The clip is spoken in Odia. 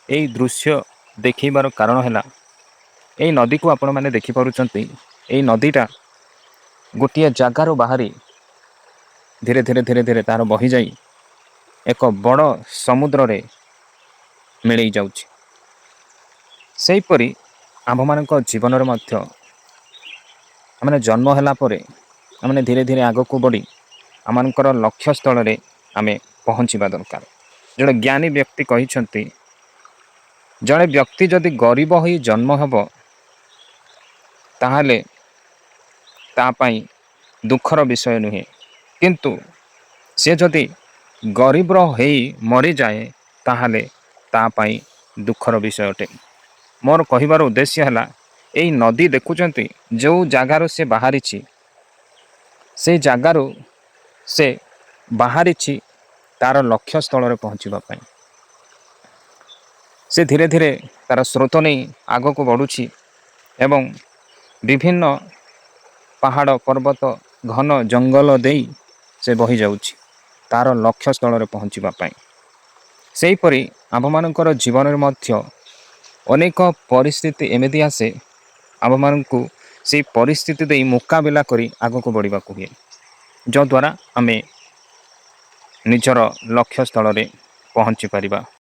ଏଇ ଦୃଶ୍ୟ ଦେଖେଇବାର କାରଣ ହେଲା, ଏଇ ନଦୀକୁ ଆପଣମାନେ ଦେଖିପାରୁଛନ୍ତି। ଏଇ ନଦୀଟା ଗୋଟିଏ ଜାଗାରୁ ବାହାରି ଧୀରେ ଧୀରେ ଧୀରେ ଧୀରେ ତାର ବହିଯାଇ ଏକ ବଡ଼ ସମୁଦ୍ରରେ ମିଳେଇ ଯାଉଛି। ସେହିପରି ଆମ୍ଭମାନଙ୍କ ଜୀବନରେ ମଧ୍ୟ ଆମେ ଜନ୍ମ ହେଲା ପରେ ଆମେ ଧୀରେ ଧୀରେ ଆଗକୁ ବଢ଼ି ଆମମାନଙ୍କର ଲକ୍ଷ୍ୟସ୍ଥଳରେ ଆମେ ପହଞ୍ଚିବା ଦରକାର। ଜଣେ ଜ୍ଞାନୀ ବ୍ୟକ୍ତି କହିଛନ୍ତି, ଜଣେ ବ୍ୟକ୍ତି ଯଦି ଗରିବ ହୋଇ ଜନ୍ମ ହେବ, ତାହେଲେ ତା ପାଇଁ ଦୁଃଖର ବିଷୟ ନୁହେଁ, କିନ୍ତୁ ସେ ଯଦି ଗରିବ ହେଇ ମରିଯାଏ, ତାହେଲେ ତା ପାଇଁ ଦୁଃଖର ବିଷୟ ଅଟେ। ମୋର କହିବାର ଉଦ୍ଦେଶ୍ୟ ହେଲା, ଏଇ ନଦୀ ଦେଖୁଛନ୍ତି, ଯେଉଁ ଜାଗାରୁ ସେ ବାହାରିଛି, ସେଇ ଜାଗାରୁ ସେ ବାହାରିଛି ତା'ର ଲକ୍ଷ୍ୟସ୍ଥଳରେ ପହଞ୍ଚିବା ପାଇଁ। ସେ ଧୀରେ ଧୀରେ ତା'ର ସ୍ରୋତ ନେଇ ଆଗକୁ ବଢ଼ୁଛି ଏବଂ ବିଭିନ୍ନ ପାହାଡ଼, ପର୍ବତ, ଘନ ଜଙ୍ଗଲ ଦେଇ ସେ ବହିଯାଉଛି ତା'ର ଲକ୍ଷ୍ୟସ୍ଥଳରେ ପହଞ୍ଚିବା ପାଇଁ। ସେହିପରି ଆମ୍ଭମାନଙ୍କର ଜୀବନରେ ମଧ୍ୟ ଅନେକ ପରିସ୍ଥିତି ଏମିତି ଆସେ, ଆମ୍ଭମାନଙ୍କୁ ସେଇ ପରିସ୍ଥିତି ଦେଇ ମୁକାବିଲା କରି ଆଗକୁ ବଢ଼ିବାକୁ ହୁଏ, ଯଦ୍ୱାରା ଆମେ ନିଜର ଲକ୍ଷ୍ୟସ୍ଥଳରେ ପହଞ୍ଚି ପାରିବା।